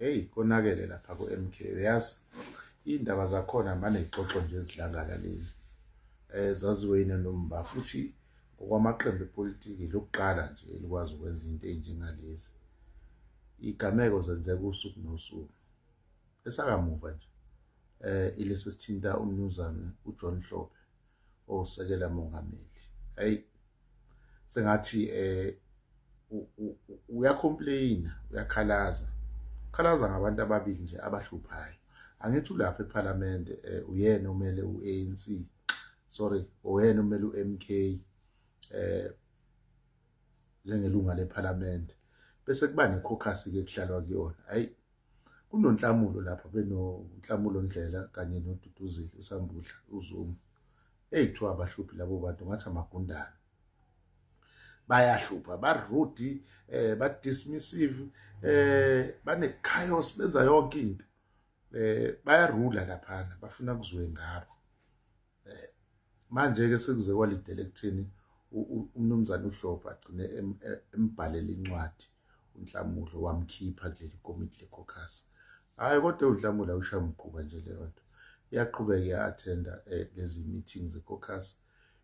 Hey, konakele lapha ku-MK, uyazi iy'ndaba zakhona mane y'xoxo nje ezidlangalaleni zaziwe yini nomba, futhi ngokwamaqembu epolitiki lokuqala nje elikwazi ukwenza into ey'njengalezi. Iy'gameko zenzeka usuku nosuku. Esakamuva nje ilesi sithinta umnumzane uJohn Hlophe owusekela mongameli. Hayi, sengathi uyacomplaina, uyakhalaza, ukhalaza ngabantu ababili nje abahluphayo. Angithi ulapha ePhalamende, uyena omele u-ANC, sorry, uyena omele u-MK njengelunga lePhalamende, bese kuba necaucus ke kuhlalwa kuyona. Hayi, kunoNhlamulo lapha, benoNhlamulo Ndlela kanye noDuduzile uSambudla uZuma. Hey, kuthiwa abahluphi labo bantu, ngathi amagundane, bayahlupha, ba-rude, ba-dismissive, bane-chaos, benza yonke into, bayarula laphana, bafuna kuzwe ngabo. Manje-ke sekuze kwalidela ekutheni umnumzane uHlophe agcine embhalela incwadi uNhlamulo, wamkhipha kuleli komiti le-caucus. Hhayi, kodwa uNhlamulo awushaya umkhuba nje leyo nto, iyaqhubeka iya-attenda lezi meetings ze-caucus,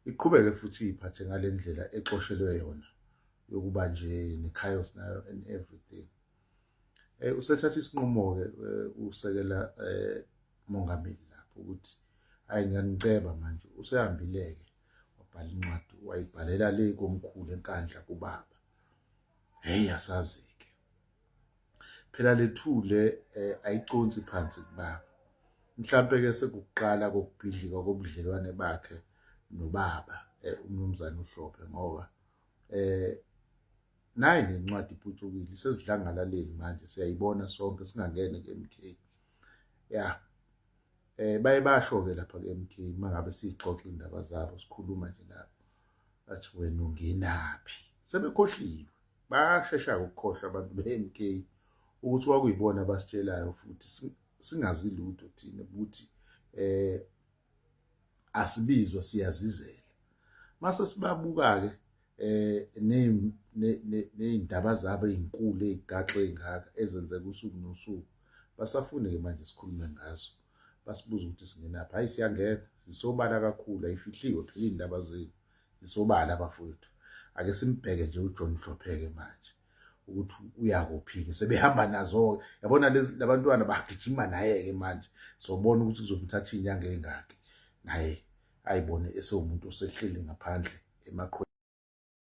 iqhubeke futhi iy'phathe ngale ndlela exoshelwe yona yokuba nje ne-chaos nayo and everything. Usethatha isinqumo-ke usekela mongameli lapho ukuthi hayi, ngiyaniceba manje. Usehambile-ke wabhala incwadi, wayibhalela le komkhulu eNkandla kubaba. Hey, asazi-ke phela lethule ayiconsi phansi kubaba. Mhlampe-ke sekuqala kokubhidlika kobudlelwane bakhe nobaba umnumzane uHlophe, ngoba nayi nencwadi iputshukile isezidlangalaleni manje, siyayibona sonke singangene ku-MK. Ya, baye basho-ke lapha ku-MK mangabe siyixoxa indaba zabo, sikhuluma nje nabo, bathi wena ungenaphi? Sebekhohliwe, bayashesha ukukhohlwa abantu be-MK ukuthi kwakuyibona abasitshelayo futhi singazi lutho thina ukuthi asibizwa, siyazizela. Mase sibabuka-ke ney'ndaba zabo ey'nkulu ey'gaxa ey'ngaka ezenzeka usuku nosuku, basafune-ke manje sikhulume ngazo, basibuza ukuthi singenaphi. Hhayi, siyangena, zisobala kakhulu, ayifihliwe phela iy'ndaba zenu, zisobala bafowethu. Ake simbheke nje uJohn Hlophe-ke manje ukuthi uyakuphi-ke, sebehamba nazo-ke, yabona lezi labantwana bagijima naye-ke manje. Sobona ukuthi kuzomthatha iy'nyanga ey'ngaki naye ayibone esewumuntu osehleli ngaphandle emaqhweni.